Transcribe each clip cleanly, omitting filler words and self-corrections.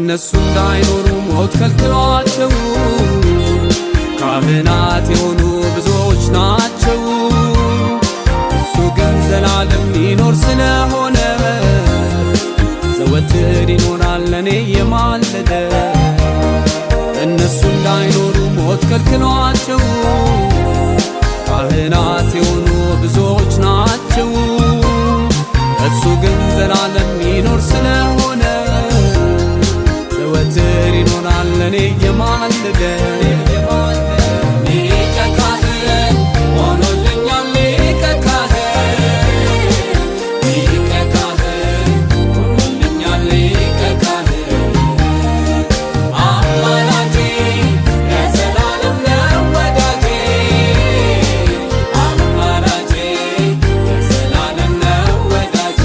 እነሱ እንዳይኖሩ ሞት ከልክሏቸው ካህናት የሆኑ ብዙዎች ናቸው። እሱ ግን ዘላለም ይኖር ስለሆነ ዘወትር ይኖራል ለኔ የማለደ። እነሱ እንዳይኖሩ ሞት ከልክሏቸው ካህናት የሆኑ ብዙዎች ናቸው። እሱ ግን ዘላለም ይኖር ስለሆነ ዘወትር ይኖራል ለኔ የማለደ። ሊቀ ካህን ሆኖልኛል፣ ሊቀ ካህን፣ ሊቀ ካህን ሆኖልኛል፣ ሊቀ ካህን አማላጄ ለዘላለም ነው ወዳጄ፣ አማላጄ ለዘላለም ነው ወዳጄ።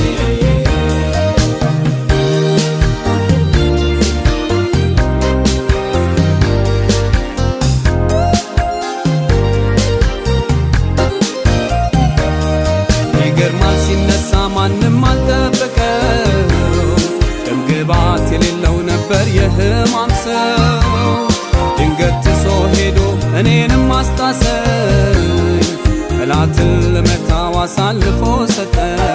ይገርማል፣ ሲነሳ ማንም አልጠበቀው፣ ደምግባት የሌለው ነበር የህማም ሰው። ድንገት ትሶ ሄዶ እኔንም አስጣሰኝ፣ ጠላትን ልመታው አሳልፎ ሰጠኝ።